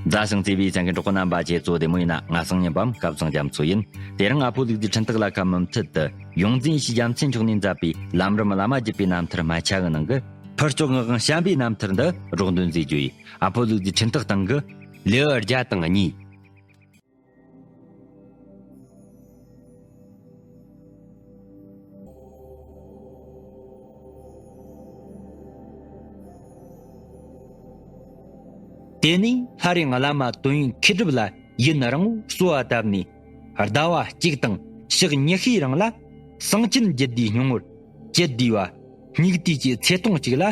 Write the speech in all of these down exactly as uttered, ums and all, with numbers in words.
མཛའ་ཞིང་བརྩེ་བའི་ཚན་གྱི་གྲོགས་པོ་རྣམ་པ་ཁྱེད་ཚོ་བདེ་མོ་ཡིན་ན། ང་སང་ཉིན་པའམ་སྐབས་སང་རྒྱ་མཚོ་ཡིན། དེ་རིང་ཨ་ཕོ་ལུག་རྫིའི་འཕྲིན་སྟེགས་ལ་ཁ་མུ་མཐུད་དུ་ཡོངས་འཛིན་ཡེ་ཤེས་རྒྱལ་མཚན་མཆོག་ནས་མཛད་པའི་ལམ་རིམ་བླ་མ་བརྒྱུད་པའི་རྣམ་ཐར་སྨད་ཆ་གི་ནང་གི་ཕུར་ལྕོག་ངག་དབང་བྱམས་པའི་རྣམ་ཐར་འདི་རོགས་འདོན་མཛད་རྒྱུ་ཡིན། ཨ་ཕོ་ལུག་རྫིའི་འཕྲིན་སྟེགས་སྟེང་གི་ལེའུ་བརྒྱ་དང་གཉིས། དེ་ནས་སླར་ཡང་བླ་མ་དོན་ཡོད་མཁས་གྲུབ་ལ་ཡུན་རིང་བོ་གསོལ་བ་བཏབ་ནས། ཟླ་བ་གཅིག་དང་ཞག་ཉི་ཤུའི་རིང་ལ་གསང་ཆེན་རྒྱུད་སྡེའི་སྙིང་བོར་བཅུད་བསྡུས་པ་སྙིགས་དུས་ཀྱི་ཚེ་ཐུང་གཅིག་ལ་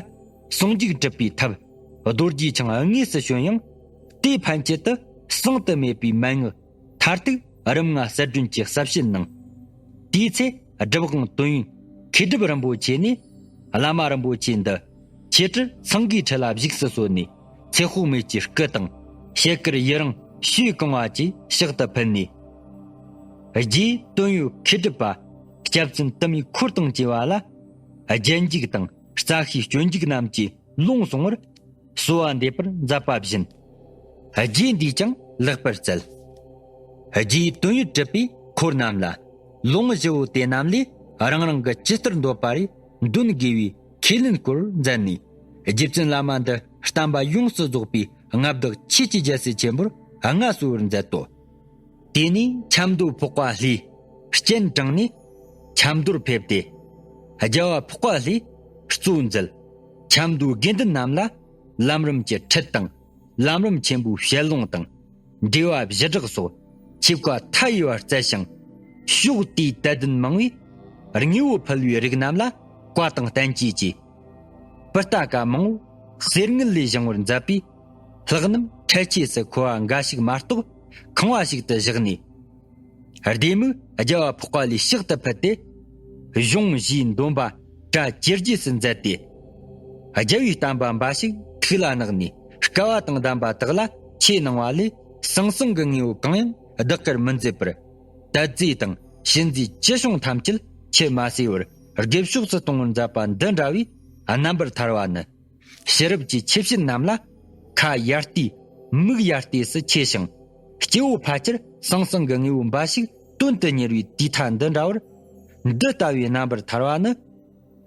ཟུང་འཇུག་གྲུབ་པའི་ཐབས་རྡོ་རྗེ་འཆང་དངོས་སུ་བྱོན་ཡང་། དེའི་ཕན་ཆད་དུ་གསང་དུ་མེད་པའི་མན་ངག་མཐར་ཐུག་རིམ་ལྔ་གསལ་སྒྲོན་གྱི་ཟབ་བཤད་གནང་། དེའི་ཚེ་སྒྲུབ་དབང་དོན་ཡོད་མཁས་གྲུབ་རིན་པོ་ཆེ་ནས། བླ་མ་རིན་པོ་ཆེ་འདི་ཆོས་ཁྲི་སེང་གེའི་ཁྲི་ལ་བཞུགས་སུ་གསོལ་ནས། ཚེ་དཔག་མེད་ཀྱི་སྐུ་དང་ཞལ་དཀར་ཡི་རང་ཞུས་གང་བ་བཅས་ཕྱག་ཏུ་ཕུལ་ནས། རྗེ་དོན་ཡོད་མཁས་གྲུབ་པ་སྐྱབས་བཙུན་དུ་མའི་འཁོར་དང་བཅས་པ་ལ་རྗེས་འཇུག་དང་རྩ་ཤེས་སྤྱོད་འཇུག་རྣམས་ཀྱི་ལུང་གསུང་བར་གསོལ་བ་འདེབས་པར་མཛད་པ་བཞིན། རྗེ་འདིས་ཀྱང་ལེགས་པར་སྩལ། རྗེ་དོན་ཡོད་གྲུབ་པའི་འཁོར་རྣམས་ལ་ལུང་བཞི་བོ་དེ་རྣམས་ལས་རང་རང་གི་ཇི་ལྟར་འདོད་པ་རེ་འདོན་དགོས་པའི་ཁས་ལེན་སྐོར་མཛད་ནས། རྗེ་བཙུན་བླ་མ་འདི་བསྟན་པ་ཡོངས་སུ་རྫོགས་པའི་མངའ་བདག་ཆོས་ཀྱི་རྒྱལ་སྲས་ཆེན་པོར་མངའ་གསོལ་བར་མཛད་དོ། དེ་ནས་ཆབ་མདོ་ཕོག་པ་ལྷས་སྤྱན་དྲངས་ནས་ཆབ་མདོར་ཕེབས་ཏེ། རྒྱལ་བ་ཕོག་པ་ལྷས་གཙོ་མཛད་ཆབ་མདོའི་དགེ་འདུན་རྣམས་ལ་ལམ་རིམ་གྱི་ཁྲིད་དང་། ལམ་རིམ་ཆེན་པོའི་ཞལ་ལུང་དང་། འགྲེལ་བ་བཞི་སྦྲགས་སོགས་ཆོས་བཀའ་མཐའ་ཡས་པར་སྩལ་ཞིང་། ཕྱོགས་དེའི་དད་ལྡན་མང་བས་དངོས་པོ་ཕུལ་བའི་རིགས་རྣམས་ལ་བཀའ་དང་བསྟན་བཅོས་ཀྱི་པུ་སྟ་ཀ་མང་བོ་གསེར་དངུལ་ལས་བཞེངས་པར་མཛད་པས། ལྷག་རྣམས་འཕྲལ་ཆས་སུ་མཁོ་བ་འགའ་ཞིག་མ་གཏོགས་ཁང་བ་ཞིག་ཏུ་བཞག་ནས། ལྡེ་མིག་རྒྱལ་བ་ཕོག་པ་ལྷའི་ཕྱག་ཏུ་ཕུལ་ཏེ། གཞུང་བཞིའི་འདོན་པ་གྲ་ཇི་རྒྱས་སུ་མཛད་དེ། རྒྱལ་བའི་བསྟན་པ་འབའ་ཞིག་ཐུགས་ལ་བརྣགས་ནས། དཀའ་བ་དང་ལྡན་པ་དག་ལ་ཆོས་གནང་བ་ལས། ཟང་ཟིང་གི་དངོས་པོ་གང་ཡང་བདག་གིར་མི་མཛད་པར། དད་རྫས་དང་གཤིན་རྫས་ཅི་བྱུང་ཐམས་ཅད་ཆུད་མ་ཟོས་པར་དགེ་ཕྱོགས་སུ་གཏོང་བར་མཛད་པ་འདི་འདྲ་བའི་རྣམ་པར་ཐར་བ་ནི། ཕྱི་རབས་ཀྱི་ཆོས་བྱེད་རྣམས་ལ་ཁ་ཡར་ལྟོས་མིག་ཡར་ལྟོས་སུ་ཆེ་ཞིང་། སྐྱེ་བོ་ཕལ་ཆེར་ཟང་ཟིང་གི་དངོས་པོ་འབའ་ཞིག་དོན་དུ་གཉེར་བའི་དུས་མཐའ་འདི་འདྲ་བར། འདི་ལྟ་བུའི་རྣམ་པར་ཐར་བ་ནི།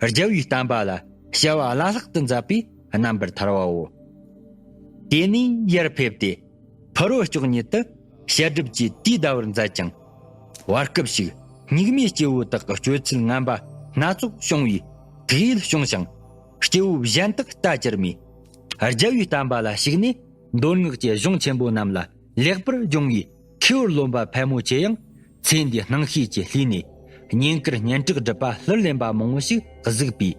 རྒྱལ་བའི་བསྟན་པ་ལ་བྱ་བ་བླ་ལྷག་ཏུ་མཛད་པའི་རྣམ་པར་ཐར་བའོ། དེ་ནས་ཡར་ཕེབས་ཏེ། ཕུར་བུ་ལྕོག་ཉིད་དུ་བཤད་སྒྲུབ་ཀྱི་དུས་འདའ་བར་མཛད་ཅིང་། བར་སྐབས་ཤིག་སྙིགས་མའི་སྐྱེ་བོ་དག་གི་སྤྱོད་ཚུལ་ངན་པ་སྣ་ཚོགས་བྱུང་བས་དུག་ཡུལ་བྱུང་ཞིང་། སྐྱེ་བོ་གཞན་དག་ལྟ་ཅི་སྨོས། རྒྱལ་བའི་བསྟན་པ་ལ་ཞུགས་ནས་མདོ་སྔགས་ཀྱི་གཞུང་ཆེན་པོ་རྣམས་ལ་ལེགས་པར་སྦྱོང་བའི་མཁས་པར་རློམ་པ་ཕལ་མོ་ཆེ་ཡང་ཚེ་འདིའི་སྣང་ཤས་ཀྱིས་བསླུས་ནས། བསྙེན་བཀུར་སྙན་གྲགས་སྒྲུབ་པ་ལྷུར་ལེན་པ་མང་བོ་ཞིག་གཟིགས་པས་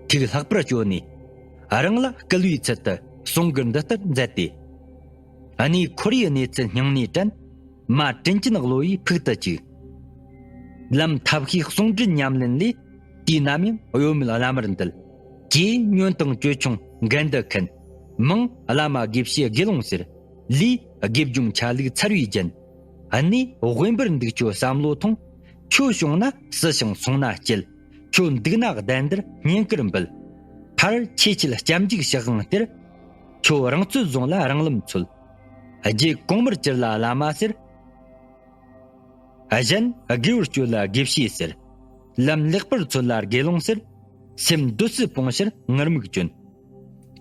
ཐུགས་ལྷག་པར་སྐྱོ་ནས། རང་ལ་བསྐུལ་བའི་ཚུལ་དུ་གསུང་མགུར་འདི་ལྟར་མཛད་དེ། གནས་ཁོར་ཡུག་གནས་ཚུལ་སྙིང་ནས་དྲན། མ་དྲིན་ཅན་བློ་ཡིས་ཕུག་ཏུ་བཅུག། ལམ་ཐབས་ཤེས་ཟུང་འབྲེལ་ཉམས་ལེན་ལས། དུས་ནམ་ཡང་གཡོ་མེད་བླ་མར་འདུད། ཇོ་བོ་ཉོན་དང་ཅོལ་ཆུང་འགལ་འདུ་མཁན། མིང་བླ་མ་དགེ་བཤེས་དགེ་སློང་ཟེར། ལུས་དགེ་སྦྱོང་ཆ་ལུགས་ཚར་བའི་རྒྱན། གནས་དབེན་པར་འདུག་ཁྱོད་བསམ་བློ་ཐོངས། ཁྱོད་བྱུང་ན་བསུ་ཞིང་སོང་ན་སྐྱེལ། ཁྱོད་འདུག་ན་གདན་འདིར་བསྙེན་བཀུར་འབུལ། ཕར་ཆོས་ཆེད་སྐྱབས་འཇུག་ཕྱག་དབང་སྟེར། ཁྱོད་རང་ཚོད་བཟུང་ལ་རང་ལམ་འཚོལ། རྗེ་གོང་མར་གྱུར་ལ་བླ་མ་ཟེར། གཞན་དགེ་བར་སྤྱོད་ལ་དགེ་བཤེས་ཟེར། ལམ་ལེགས་པར་འཚོལ་ལ་དགེ་སློང་ཟེར། སེམས་འདོད་སྲེད་སྤོང་ཕྱིར་ངུར་སྨྲིག་སྤྱོད།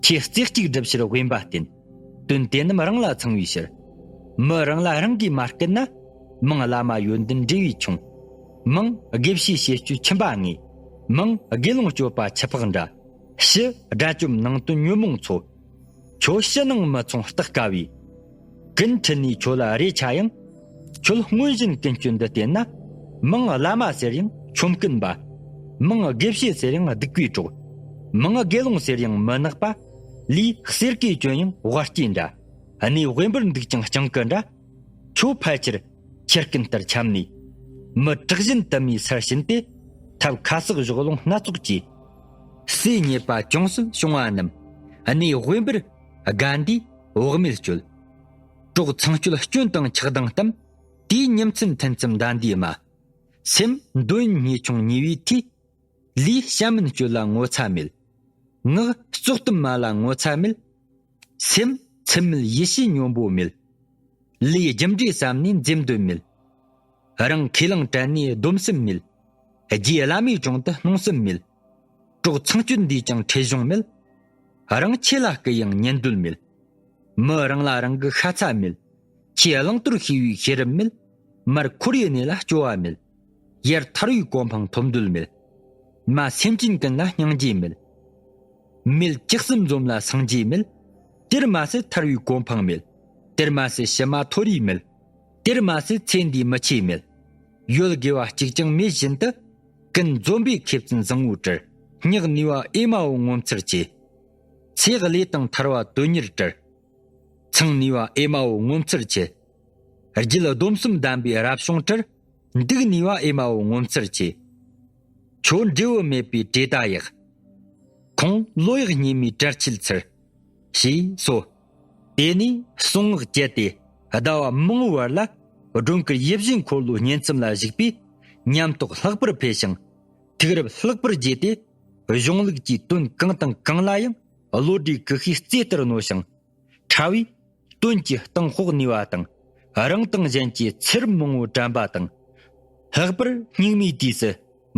ཆོས་རྩེ་གཅིག་སྒྲུབ་ཕྱིར་དབེན་པ་བསྟེན། དོན་དེ་རྣམས་རང་ལ་ཚང་བའི་ཕྱིར། མི་རང་ལ་རང་གིས་མ་བསྐུལ་ན། མིང་བླ་མ་ཡོན་ཏན་འབྲས་བུས་ཆུང་། མིང་དགེ་བཤེས་ཞེས་སྤྱོད་ཁྱིམ་པ་ངེས། མིང་དགེ་སློང་སྤྱོད་པ་ཁྱི་ཕག་འདྲ། ཕྱི་དགྲ་བཅོམ་ནང་དོན་ཉོན་མོངས་ཚོགས། ཁྱོད་ཕྱི་ནང་མི་མཚུངས་རྟགས་དཀའ་བས། ཀུན་ཁྲིད་ནས་ཁྱོད་ལ་རེ་ཆ་ཡང་། ཁྱོད་སྔོན་བཞིན་ཀུན་སྤྱོད་འདི་བསྟེན་ན། མིང་བླ་མ་ཟེར་ཡང་ཆོམ་རྐུན་པ། མིང་དགེ་བཤེས་ཟེར་ཡང་སྡིག་པའི་གྲོགས། མིང་དགེ་སློང་ཟེར་ཡང་མི་ནག་པ། ལུས་གསེར་གྱི་གྱོན་ཡང་དབའ་སྐྱེས་འདྲ། གནས་དབེན་པར་འདུག་ཅིང་སྤྱང་ཀི་འདྲ། ཁྱོད་ཕལ་ཆེར་ཁྱི་རྐུན་ལྟར་འཁྱམས་ནས། མི་དྲག་བཞིན་དུ་མའི་སར་ཕྱིན་ཏེ། ཐབས་ཁ་གསག་གཞོགས་སློང་སྣ་ཚོགས་ཀྱིས། སྲས་རྙེད་པ་ཅུང་ཟད་བྱུང་བ་རྣམས། གནས་དབེན་པར་དགའ་འདིས་བག་མེད་སྤྱོད། གྲོགས་ཚངས་སྤྱོད་སྐྱོན་དང་ཆགས་སྡང་གཏམ། དེའི་ཉིན་མཚན་ཐུན་མཚམས་མདའ་འདིའི་མ། སེམས་འདོད་ཉེས་ཆུང་ཉེས་པའི་མཐུས། ལུས་བྱམས་སྨན་སྤྱོད་ལ་ངོ་ཚ་མེད། ངག་བཙོག་གཏམ་སྨྲ་ལ་ངོ་ཚ་མེད། སེམས་ ཚིམ་མེད་ཡིད་བྱེད་སྙོམས་པོ་མེད། ལས་རྒྱུ་འབྲས་བསམ་ནས་འཛེམ་འདོད་མེད། རང་ཁས་བླངས་དྲན་ནས་སྡོམ་སེམས་མེད། རྗེ་བླ་མའི་དྲུང་དུ་སྣང་སེམས་མེད། གྲོགས་ཚངས་སྤྱོད་འདིས་ཀྱང་ཁྲེལ་གཞུང་མེད། རང་ཆོས་ལ་སྐུལ་ཡང་ཉན་འདོད་མེད། མི་རང་ལ་རང་གི་ཤ་ཚ་མེད། ཆོས་བླང་དོར་ཤེས་པའི་ཤེས་རབ་མེད། མར་འཁོར་བའི་གནས་ལ་སྐྱོ་བ་མེད། ཡར་ཐར་བའི་གོ་འཕང་ཐོབ་འདོད་མེད། མར་སེམས་ཅན་ཀུན་ལ་སྙིང་རྗེ་མེད། མེད་ཅི་གསུམ་འཛོམས་ལ་སངས་རྒྱས་མེད། དེར་མ་ཟད་ཐར་བའི་གོ་འཕང་མེད། དེར་མ་ཟད་ཕྱི་མ་མཐོ་རིས་མེད། དེར་མ་ཟད་ཚེ་འདིའི་མི་ཆོས་མེད། ཡོད་དགེ་བ་གཅིག་ཀྱང་མེད་བཞིན་དུ། ཀུན་འཛོམས་པའི་ཁེ་བཙུན་བཟང་བོའི་གྲལ། སྙེག་ནུས་པ་ཨེ་མའོ་ངོ་མཚར་ཆེ། ཚེ་བློས་བཏང་ཐར་བ་དོན་གཉེར་བྲལ། ཚང་ནུས་པ་ཨེ་མའོ་ངོ་མཚར་ཆེ། རྒྱུད་སྡོམ་གསུམ་གདམས་པའི་རབ་བྱུང་གྲལ། འདུག་ནུས་པ་ཨེ་མའོ་ངོ་མཚར་ཆེ། ཁྱོད་འབྲས་བུ་མེད་པའི་བྲེ་ཏ་ཡག། ཁོང་བློ་ཡག་སྙེ་མའི་བྲལ་ཆེད་ཚུར། ཞེས་སོ། དེ་ནས་གསུང་ངག་བཅད་དེ་ཟླ་བ་མང་བོའི་བར་ལ་སྒྲོལ་དཀར་ཡིད་བཞིན་འཁོར་ལོའི་བསྙེན་མཚམས་ལ་བཞུགས་པས་ཉམས་རྟོགས་ལྷག་པར་འཕེལ་ཞིང་། ཐུགས་རབ་ལྷག་པར་རྒྱས་ཏེ། གཞུང་ལུགས་ཀྱི་དོན་གང་དང་གང་ལ་ཡང་བློ་གྲོས་ཀྱི་ཤུགས་རྩེ་ལྟར་རྣོ་ཞིང་། ཕྲ་བའི་དོན་གྱི་གཏིང་དཔོག་ནུས་པ་དང་། རང་དང་གཞན་གྱི་ཚེ་རབས་མང་བོ་དྲན་པ་དང་། ལྷག་པར་སྙིགས་མའི་དུས་སུ་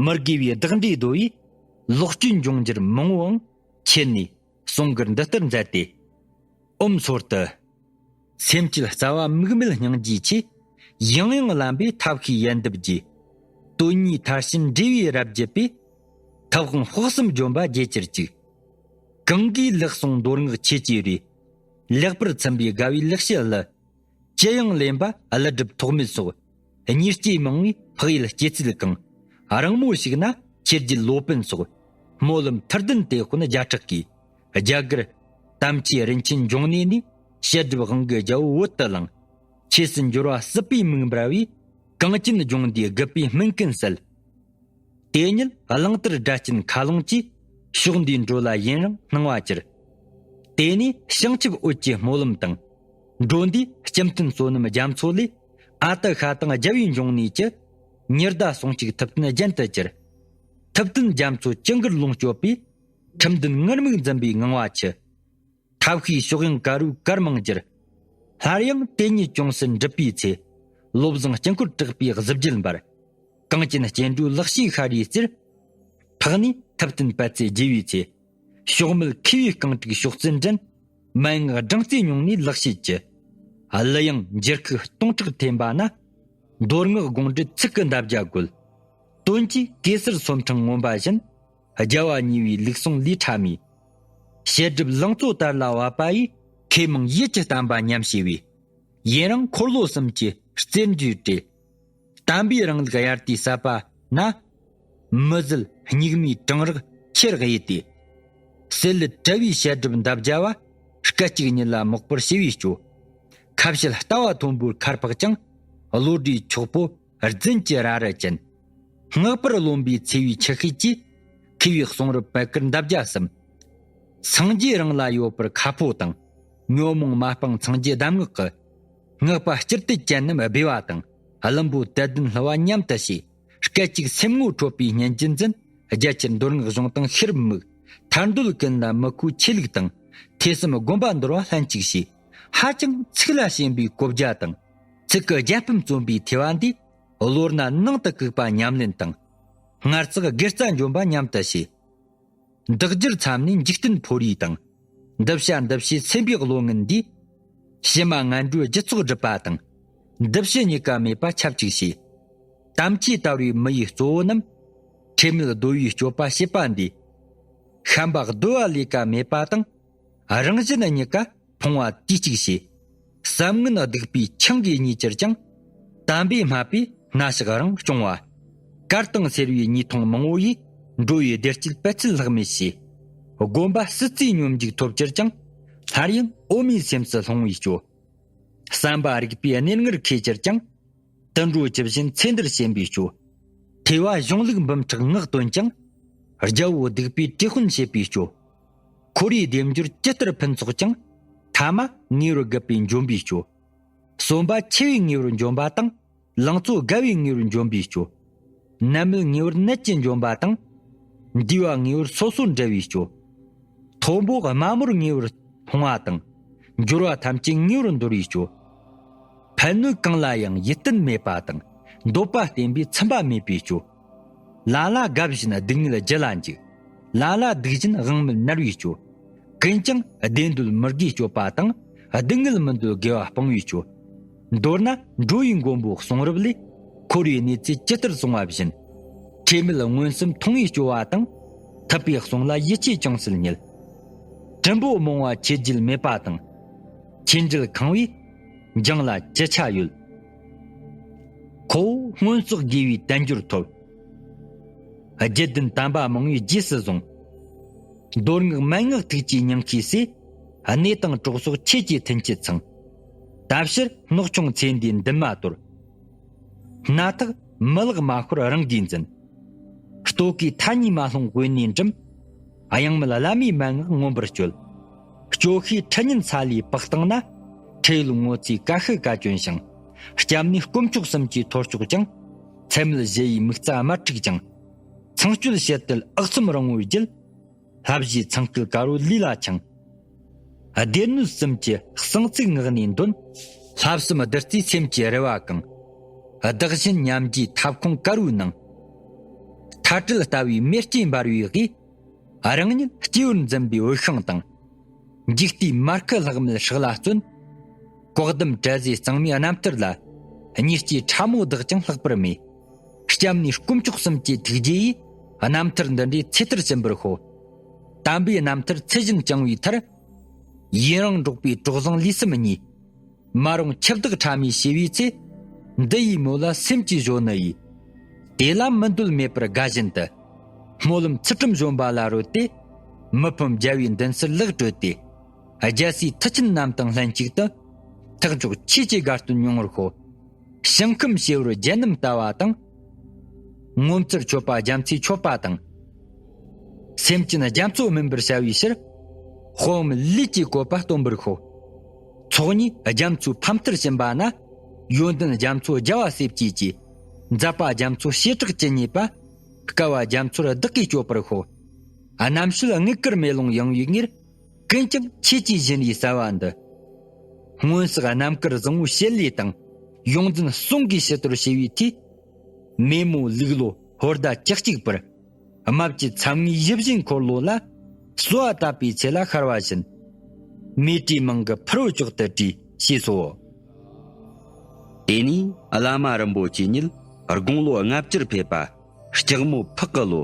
མི་དགེ་བའི་བདག་འདྲའི་རྡོ་ཡིས་ལོག་སྤྱོད་འབྱུང་འགྱུར་མང་བོའང་ཁྱེར་ནས་གསུང་མགུར་འདི་ལྟར་མཛད་དེ། ཨོཾ་སོར་ཏུ། སེམས་བསྐྱེད་རྩ་བ་དམིགས་མེད་སྙིང་རྗེའི་ཆེད། ཡང་ཡང་བླ་མའི་ཐབས་ཤེས་ཡལ་འདབ་ཀྱིས། དོན་གཉིས་མཐར་ཕྱིན་འབྲས་བུའི་རབ་བརྒྱུད་པའི། ཐབས་དབང་དཔག་བསམ་ལྗོན་པ་རྒྱས་གྱུར་ཅིག། གང་གིས་ལེགས་གསུངས་མདོ་སྔགས་ཆོས་ཀྱི་རིགས། ལེགས་པར་ཚིམ་པའི་དགའ་བའི་ལེགས་བཤད་ཀླུ། ཅི་ཡང་ལེན་པ་ཀླུ་སྒྲུབ་ཐོགས་མེད་སོགས། གཉེར་སྐྱེས་མང་བའི་འཕགས་ཡུལ་སྐྱེད་ཚལ་གང་། རིང་མོ་ཞིག་ན་ཁྱེར་རྒྱུད་ལོ་པཎ་སོགས། སྨོན་ལམ་མཐར་ལྡན་དེ་དཔོན་བརྒྱ་ཕྲག་གིས། རྒྱ་གར་དམ་ཆོས་རིན་ཆེན་འབྱུང་གནས་ནས། བཤད་སྒྲུབ་དབང་གི་རྒྱལ་པོ་བོད་དུ་བླངས། ཆོས་སུ་འགྱུར་བ་སྲིད་པའི་མིག་འབར་བས། གངས་ཅན་ལྗོངས་འདིའི་རྒུད་པའི་སྨིན་ཀུན་བསལ། དེ་ཉིད་གླང་དར་སྒྲ་གཅན་མཁའ་ཀློང་གིས། ཕྱོགས་འདིའི་འགྲོ་ལ་ཡུན་རིང་སྣང་བ་གྱུར། དེ་ནས་བྱང་ཆུབ་འོད་ཀྱི་སྨོན་ལམ་དང་། འགྲོ་འདིའི་སྤྱི་མཐུན་བསོད་ནམས་རྒྱ་མཚོ་ལས། ཨ་ཏི་ཤ་དང་རྒྱལ་བའི་འབྱུང་གནས་ཀྱི། ཉི་ཟླ་ཟུང་གཅིག་ཐུབ་བསྟན་རྒྱན་དུ་གྱུར། ཐུབ་བསྟན་རྒྱ་མཚོ་ཅི་འགར་ལོངས་སྤྱོད་པའི། ཁྲིམས་ལྡན་ངུར་སྨྲིག་འཛིན་པའི་ངང་བ་ཆུ། ཐབས་ཤེས་ཕྱོགས་ཡངས་དཀར་རུའི་གར་མང་གྱུར། སླར་ཡང་དེ་ཉིད་ཅུང་ཟད་འགྲིབ་པའི་ཚེ། བློ་བཟང་དཀྱིལ་འཁོར་གྲགས་པའི་གཟི་བརྗིད་འབར། གངས་ཅན་སྐྱེ་འགྲོའི་ལག་ཤེས་ཤ་རུས་གསེར། འཕགས་ནས་ཐུབ་བསྟན་པད་ཚལ་རྒྱས་པའི་ཚེ། ཕྱོགས་མེད་མཁས་པའི་རྐང་དྲུག་ཕྱོགས་བཙུན་འདྲེན། མན་ངག་སྦྲང་རྩིའི་སྙུང་གནས་ལག་ཤེས་ཀྱི། གླུ་དབྱངས་འགྱུར་ཁུག་སྟོང་ཕྲག་འཐེན་པ་ན། མདོ་སྔགས་དགོངས་འགྲེལ་ཚིག་གི་འདབ་བརྒྱ་བཀོད། དོན་གྱི་གེ་སར་སོ་འཕྲེང་ངོམ་པ་བཞིན། རྒྱལ་བ་གཉིས་པའི་ལུགས་ཟུང་ལས་ཕྲ་མོའི། བཤད་སྒྲུབ་ལང་ཚོ་དར་ལ་བབ་པ་ཡི། མཁས་མང་ཡིད་ཀྱི་བསྟན་པ་ཉམས་བྱེད་པའི། ཡུན་རིང་འཁོར་ལོ་གསུམ་གྱི་རྩེར་འཇུས་ཏེ། བསྟན་པའི་རིང་ལུགས་དབྱར་དུས་ཟབ་པ་ན། མི་བཟད་སྙིགས་མའི་གྲང་རེག་ཁྱེར་གཡོས་ཏེ། སྲེད་ལུད་བྲལ་བའི་བཤད་སྒྲུབ་འདབ་བརྒྱ་བ། སྐད་ཅིག་ཉིད་ལ་མོག་པོར་བྱེ་བའི་སྐྱོ། ཁ་བཤད་ལྟ་བ་མཐོན་པོའི་ཁར་འཕགས་ཀྱང་། བློ་གྲོས་འཁྱོག་པོ་རྫུན་གྱི་ར་རི་ཅན། སྔགས་པར་རློམ་པའི་འཚེ་བའི་ཆུ་ཤེལ་གྱིས། མཁས་པའི་གསུང་རབ་པད་དཀར་འདབ་བརྒྱ་གསུམ། སངས་རྒྱས་རང་ལ་ཡོད་པར་ཁ་ཕོ་དང་། ཉོན་མོངས་མ་སྤངས་སངས་རྒྱས་གདམས་ངག་གི། སྔགས་པ་སྤྱིར་དུ་ཅན་རྣམས་སྦས་པ་དང་། བླུན་པོ་དད་ལྡན་ལྷུ་བ་མཉམ་དུ་བྱས། སྐད་ཅིག་སེམས་ངོ་འཕྲོད་པའི་སྙན་གྱི་འཛིན། རྒྱ་ཆེར་མདོ་སྔགས་གཞུང་དང་ཤེས་རབ་མིག། ཐར་འདོད་ཀུན་ལ་མི་ཁོའི་ཆོས་ལུགས་དང་། ཐོས་བསམ་སྒོམ་པ་འདོར་བ་ལྷན་ཅིག་བྱས། ཧ་ཅང་ཚིག་ལ་ཞེན་པའི་གོ་བརྒྱ་དང་། ཚིག་གི་རྒྱལ་ཕམ་རྩོམ་པའི་ཐོས་པ་འདིས། བློ་སྣ་ནང་དུ་བཀུག་པ་ཉམས་ལེན་དང་། ངར་ཚགས་དགེ་རྩ་འཇོམས་པ་མཉམ་དུ་བྱས། འདག་སྦྱར་མཚམས་ནས་འཇིག་རྟེན་ཕོ་རིས་དང་། འདི་བྱ་འདི་བྱེད་སེམས་པའི་བློ་ངན་འདིས། ཕྱི་མ་ངན་འགྲོའི་རྒྱུ་ཚོགས་སྒྲུབ་པ་དང་། འདི་ཕྱི་གཉིས་ཀ་མེད་པ་ཆབས་ཅིག་བྱས། དམ་ཆོས་དར་བའི་མི་ཡི་གཙོ་བོ་རྣམས། ཁྲེལ་མེད་རྡོ་བའི་སྤྱོད་པ་བྱེད་པ་འདིས། བཤན་པ་གདོལ་བ་ལས་ཀ་མེད་པ་དང་། རང་གཞན་གཉིས་ཀ་ཕུང་བ་དུས་གཅིག་བྱས། བསམ་ངན་སྡིག་པའི་ཆང་གིས་མྱོས་གྱུར་ཀྱང་། དམ་པས་སྨྲས་པའི་སྣ་ཞགས་རང་སྐྱོང་བ། དཀར་དང་སེར་བའི་གཉིས་མཐོང་མང་བོ་ཡིས། འགྲོ་བའི་བདེ་སྐྱིད་པད་ཚལ་ལྷག་མེད་བྱས། སྒོམ་པ་སྲིད་རྩེའི་སྙོམས་འཇུག་ཐོབ་གྱུར་ཀྱང་། སླར་ཡང་འོ་མའི་སེམས་སུ་ལྷུང་བའི་སྐྱོ། བསམ་པ་རིག་པའི་གནས་ལྔར་ཁེལ་གྱུར་ཀྱང་། དུད་འགྲོ་ཇི་བཞིན་ཚེ་འདིར་ཞེན་པའི་སྐྱོ། ཐོས་པ་གཞུང་ལུགས་འབུམ་ཕྲག་ངག་བཏོན་ཀྱང་། རྒྱལ་པོ་སྡིག་པའི་དྲེད་དཔོན་བྱེད་པའི་སྐྱོ། འཁོར་བའི་སྡེབ་སྦྱོར་ཇི་ལྟར་ཕུན་ཚོགས་ཀྱང་། ཐ་མ་ངེས་པར་རྒུད་པའི་འཇོམས་པའི་སྐྱོ། གསོན་པ་འཆི་བའི་ངེས་པར་འཇོམས་པ་དང་། ལང་ཚོ་རྒ་བའི་ངེས་པར་འཇོམས་པའི་སྐྱོ། ནད་མེད་ངེས་པར་ནད་ཀྱིས་འཇོམས་པ་དང་། འདུས་པ་ངེས་པར་སོ་སོར་འབྲལ་བའི་སྐྱོ། མཐོན་པོ་དམའ་མོར་ངེས་པར་ལྷུང་བ་དང་། འབྱོར་བ་ཐམས་ཅད་ངེས་པར་འདོར་བའི་སྐྱོ། ཕན་གནོད་གང་ལ་ཡང་ཡིད་བརྟན་མེད་པ་དང་། འདོད་པ་བརྟེན་པའི་ཚིམ་པ་མེད་པའི་སྐྱོ། ལ་ལ་དགའ་བཞིན་སྡུག་བསྔལ་རྒྱུ་ལ་འཇིགས། ལ་ལ་སྡུག་བཞིན་དབང་མེད་མནར་བའི་སྐྱོ། ཀུན་ཀྱང་བདེ་འདོད་མི་དགེའི་སྤྱོད་པ་དང་། སྡུག་བསྔལ་མི་འདོད་དགེ་བ་སྤང་བའི་སྐྱོ། མདོར་ན་འགྲོ་བའི་མགོན་པོ་གསུང་རབ་ལས། འཁོར་བའི་གནས་ཚུལ་ཇི་ལྟར་གསུངས་པ་བཞིན། ཁྲེལ་མེད་མངོན་སུམ་མཐོང་བའི་སྐྱོ་བ་དང་། ཐུབ་པའི་གསུང་ལ་ཡིད་ཆེས་ཅུང་ཟད་ཉིད། སྲིན་པོ་རྨོངས་པ་ཆོས་བརྒྱད་མེད་པ་དང་། ཆོས་འབྲེལ་ཁེངས་པས་འགྱིང་ལ་ཅི་ཆ་ཡོད། ཁོ་བོ་སྔོན་བསགས་དགེ་བའི་དལ་འབྱོར་ཐོབ། བརྒྱད་ལྡན་དམ་པ་མང་བོས་རྗེས་སུ་བཟུང་། མདོ་སྔགས་མན་ངག་ཐུགས་ཀྱི་སྙིང་ཁའི་ཟས། གནས་དང་གྲོགས་སོགས་ཆོས་ཀྱི་མཐུན་རྐྱེན་ཚང་། ད་ཕྱིར་སྣོད་ཆུང་ཚེ་འདིའི་འདུན་མ་དོར། སྣ་ཐག་མི་ལག་མ་ཤོར་རང་གིས་འཛིན། ལྟོ་གོས་མཐའ་གཉིས་མ་ལྷུང་དབེན་གནས་འགྲིམ། གཡེང་མེད་བླ་མའི་མན་ངག་མངོན་པར་སྤྱོད། སྐྱོ་ཤས་ཁྲི་ཉིན་ས་ལས་བག་བཏང་ན། ཁྲེལ་ཡོད་ངོ་ཚའི་ཀ་ཤི་ཀ་གྱོན་ཞིང་། སྐྱབས་གནས་དཀོན་མཆོག་གསུམ་གྱི་ཐོར་ཅོག་ཀྱང་། ཚད་མེད་བཞི་ཡི་མིག་རྩ་དམར་ཁྲིག་ཀྱང་། ཚངས་སྤྱོད་བྱེད་དལ་ཨག་ཚོམ་རིང་བོའི་རྒྱུད། ལྷ་བཞིའི་ཚངས་སྐུད་དཀར་བོ་ལུས་ལ་འཆང་། སྡེ་སྣོད་གསུམ་གྱི་གསང་ཚིག་ངག་ནས་འདོན། ལྷ་བསམ་བདུད་རྩིའི་སེམས་ཀྱི་རེ་བ་གང་། བདག་གཞན་མཉམ་བརྗེའི་ཐབ་ཁུང་དཀར་བོའི་ནང་། ཐ་དྲལ་ལྟ་བུའི་མེ་ལྕེ་འབར་བའི་དབུས། རང་ཉིད་སྐྱེས་བུར་འཛིན་པའི་འོད་ཤིང་དང་། འཇིག་ལྟའི་མར་ཁུ་ལྷག་མེད་ཧྲག་ལ་བརྩོན། བཀོག་ལྡུམ་བྲལ་ཟས་གཙང་མའི་རྣམ་ཐར་ལ། གཉིས་སྐྱེས་ཕྲ་མོ་བདག་ཀྱང་ལྷག་པར་མོས། སྐྱབས་གནས་དཀོན་མཆོག་གསུམ་གྱི་ཐུགས་རྗེ་ཡིས། རྣམ་ཐར་འདི་འདྲའི་ཚེ་ཐར་ཕྱིན་པར་ཤོག། དམ་པའི་རྣམ་ཐར་ཚུལ་བཞིན་བསྐྱང་བའི་མཐར། ཡུན་རིང་འགྲོགས་པའི་གྲོགས་བཟང་ལུས་སེམས་གཉིས། མ་རུངས་འཆི་བདག་ཕྲ་མོས་ཞི་བའི་ཚེ། འདི་ཡི་མོད་ལ་སེམས་ཀྱིས་གཞོལ་ནི་ཡིས། དེ་ལ་མི་འདོད་མེད་པར་དགའ་བཞིན་དུ། སྨོན་ལམ་ཚུལ་ཁྲིམས་གཞོན་པ་ལ་རོལ་ཏེ། མི་ཕམ་རྒྱལ་བའི་མདུན་སར་ལེགས་བགྲོད་དེ། རྒྱལ་སྲས་མཐུ་ཆེན་རྣམས་དང་ལྷན་ཅིག་ཏུ། ཐེག་མཆོག་ཆོས་ཀྱི་དགའ་སྟོན་མྱོང་བར་ཤོག། ཞིང་ཁམས་བྱེ་བར་རྒྱལ་རྣམས་ལྟ་བ་དང་། ངོ་མཚར་མཆོད་པ་རྒྱ་མཚོའི་མཆོད་པ་དང་། སེམས་ཅན་རྒྱ་མཚོ་སྨིན་པར་བྱ་བའི་ཕྱིར། དཔག་མེད་ལུས་ཀྱི་བཀོད་པ་སྟོན་པར་ཤོག། ཚོགས་གཉིས་རྒྱ་མཚོའི་ཕ་མཐར་ཕྱིན་པ་ན། ཡོན་ཏན་རྒྱ་མཚོ་རྒྱལ་བ་སྲས་བཅས་ཀྱིས། མཛད་པ་རྒྱ་མཚོ་བྱེ་བྲག་ཇི་སྙེད་པ། སྐལ་བ་རྒྱ་མཚོར་བདག་གིས་སྤྱོད་པར་ཤོག། རྣམ་དཔྱོད་དངུལ་དཀར་མེ་ལོང་ཡངས་པའི་ངེར། ཀུན་ཀྱང་ཆོས་ཀྱི་བཞིན་རས་གསལ་བ་འདི། སྔོན་བསགས་རྣམ་དཀར་བཟང་པོའི་བྱེད་ལས་དང་། ཡོངས་འཛིན་གསུང་གིས་ཕྱི་དོར་བྱས་པའི་མཐུས། མེ་མོ་ལུག་ལོ་ཧོར་ཟླ་བཅུ་གཅིག་པར། རྨ་བྱའི་མཚམས་ངོས་གཞི་བཞིན་འཁོར་ལོ་ལ། གསོལ་བ་བཏབ་པའི་ཚེ་ལ་ཤར་བ་བཞིན། མེ་དྲིས་མང་གི་ཕུར་བུ་མཆོག་ཏུ་བྲིས་ཞེས་སོ། དེ་ནས་བླ་མ་རིན་པོ་ཆེ་ཉིད་དགུང་ལོ་ལྔ་བཅུར་ཕེབས་པ། ལྕགས་མོ་ཕག་གི་ལོ།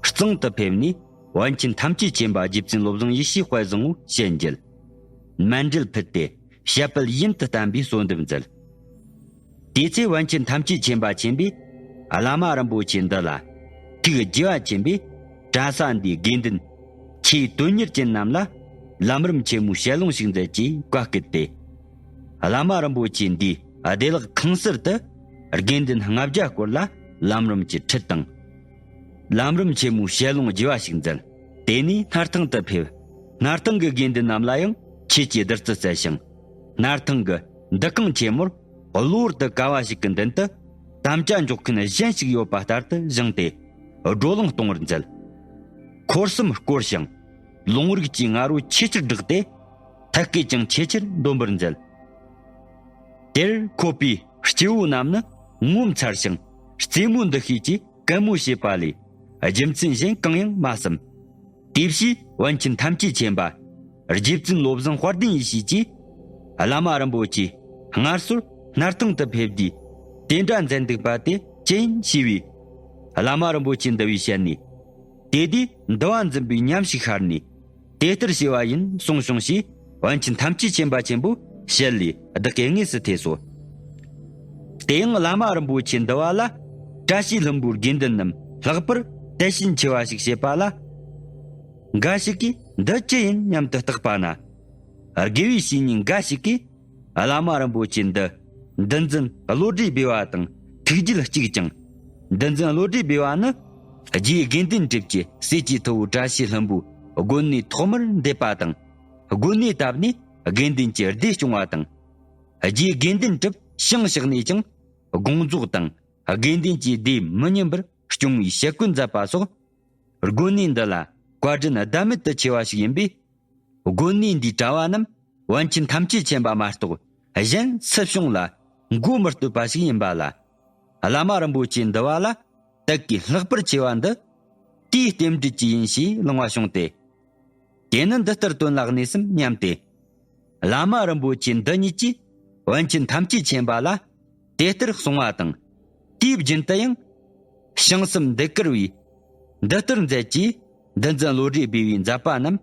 གཙང་དུ་ཕེབས་ནས་པཎ་ཆེན་ཐམས་ཅད་མཁྱེན་པ་རྗེ་བཙུན་བློ་བཟང་ཡེ་ཤེས་དཔལ་བཟང་པོ་ཞལ་མཇལ། མཎྜལ་ཕུལ་ཏེ་བཤད་པ་ཡུན་དུ་བསྟན་པའི་གསོལ་འདེབས་མཛད། དེ་ཚེ་པཎ་ཆེན་ཐམས་ཅད་མཁྱེན་པ་ཆེན་པོས་བླ་མ་རིན་པོ་ཆེ་འདི་ལ། ཐུགས་དགྱེས་པ་ཆེན་པོས། གྲྭ་ས་འདིའི་དགེ་འདུན་ཆེས་དོན་གཉེར་ཅན་རྣམས་ལ་ལམ་རིམ་ཆེན་མོའི་ཞལ་ལུང་ཞིག་མཛད་ཅེས་བཀའ་བསྐུལ་ཏེ། བླ་མ་རིན་པོ་ཆེ་འདིའི་བདེ་བླག་ཁང་གསར་དུ་དགེ་འདུན་ལྔ་བརྒྱ་སྐོར་ལ་ལམ་རིམ་གྱི་ཁྲིད་དང་། ལམ་རིམ་ཆེན་མོའི་ཞལ་ལུང་རྒྱས་པ་ཞིག་མཛད། དེ་ནས་སྣར་ཐང་དུ་ཕེབས། སྣར་ཐང་གི་དགེ་འདུན་རྣམས་ལ་ཡང་ཆོས་ཀྱི་བདུད་རྩི་སྩལ་ཞིང་། སྣར་ཐང་གི་འདུ་ཁང་ཆེན་མོར་གློ་བུར་དུ་ཀ་བ་ཞིག་གི་མདུན་དུ་དམ་བཅའ་འཇོག་མཁན་གཞན་ཞིག་ཡོད་པ་ལྟར་དུ་བཞེངས་ཏེ་བགྲོ་གླེང་གཏོང་བར་མཛད། འཁོར་གསུམ་བསྐོར་ཞིང་། ལུང་རིགས་ཀྱི་ང་རོ་ཆེས་ཆེར་བསྒྲགས་ཏེ། ཐབས་མཁས་ཀྱང་ཆེས་ཆེར་འདོན་པར་མཛད། དེར་འཁོད་པའི་སྐྱེ་བོ་རྣམས་ནི་ངོ་མཚར་ཞིང་རྩེད་མོའི་འདུ་ཤེས་ཀྱིས་གད་མོ་བྱེད་པ་ལས་རྒྱུ་མཚན་གཞན་གང་ཡང་མ་བསམ། དེ་ཕྱིས་པཎ་ཆེན་ཐམས་ཅད་མཁྱེན་པ་རྗེ་བཙུན་བློ་བཟང་དཔལ་ལྡན་ཡེ་ཤེས་ཀྱིས་བླ་མ་རིན་པོ་ཆེ་སྔར་སོར་སྣར་ཐང་དུ་ཕེབས་དུས་དེ་འདྲ་མཛད་འདུག་པ་དེ་ཅི་ཡིན་ཞུས་པས། བླ་མ་རིན་པོ་ཆེ་འདི་བའི་ཞལ་ནས། དེ་དུས་འདུལ་བ་འཛིན་པའི་ཉམས་ཤིག་ཤར་ནས། དེ་ལྟར་བྱས་པ་ཡིན་གསུངས་བྱུང་ཞེས་པཎ་ཆེན་ཐམས་ཅད་མཁྱེན་པ་ཆེན་པོའི་ཞལ་ལས་བདག་གིས་དངོས་སུ་ཐོས་སོ། དེ་ཡང་བླ་མ་རིན་པོ་ཆེ་འདུལ་བ་ལ་བཀྲ་ཤིས་ལྷུན་པོའི་དགེ་འདུན་རྣམས་ལྷག་པར་དད་ཞེན་ཆེ་བ་ཞིག་བྱེད་པ་ལ། འགའ་ཞིག་གིས་འདི་ཅི་ཡིན་སྙམ་དུ་བརྟག་པ་ན། དགེ་བའི་བཤེས་གཉེན་འགའ་ཞིག་གིས། བླ་མ་རིན་པོ་ཆེ་འདི་འདུལ་འཛིན་བློ་གྲོས་སྦས་པ་དང་ཐུགས་རྒྱུད་གཅིག་ཅིང་། འདུལ་འཛིན་བློ་གྲོས་སྦས་པ་ནི་རྗེ་དགེ་འདུན་གྲུབ་ཀྱི་སྲས་ཀྱི་ཐུ་བོ་བཀྲ་ཤིས་ལྷུན་པོའི་དགོན་གནས་ཐོག་མར་འདེབས་པ་དང་། དགོན་གནས་བཏབ་ནས་དགེ་འདུན་གྱི་སྡེ་སྐྱོང་བ་དང་། རྗེ་དགེ་འདུན་གྲུབ་ཞིང་གཤེགས་ནས་ཀྱང་དགོངས་རྫོགས་དང་དགེ་འདུན་གྱི་སྡེ་མི་ཉམས་པར་སྐྱོང་བའི་ཞལ་བཀོད་མཛད་པ་སོགས། དགོན་གནས་འདི་ལ་བཀའ་དྲིན་ཟླ་མེད་དུ་ཆེ་བ་ཞིག་ཡིན་པས། དགོན་གནས་འདིའི་གྲྭ་བ་རྣམས་པཎ་ཆེན་ཐམས་ཅད་མཁྱེན་པ་མ་གཏོགས་གཞན་སུ་བྱུང་ལ་མགོ་མི་བསྟོད་པ་ཞིག་ཡིན་པ་ལ། བླ་མ་རིན་པོ་ཆེ་འདི་བ་ལ་དད་གུས་ལྷག་པར་ཆེ་བ་འདི་དེའི་རྟེན་འབྲེལ་གྱིས་ཡིན་ཞེས་གླེང་བ་བྱུང་སྟེ། དེ་ནི་འདི་ལྟར་དོན་ལ་གནས་སམ་སྙམ་སྟེ། བླ་མ་རིན་པོ་ཆེ་འདི་ཉིད་ཀྱིས་པཎ་ཆེན་ཐམས་ཅད་མཁྱེན་པ་ལ་དེ་ལྟར་གསུང་བ་དང་། དེའི་རྒྱུན་དུ་ཡང་བྱང་སེམས་འདི་བསྐུལ་བས། འདི་ལྟར་མཛད་ཀྱིས་འདི་འཛིན་བློ་གྲོས་སྦས་པའི་མཛད་པ་རྣམས་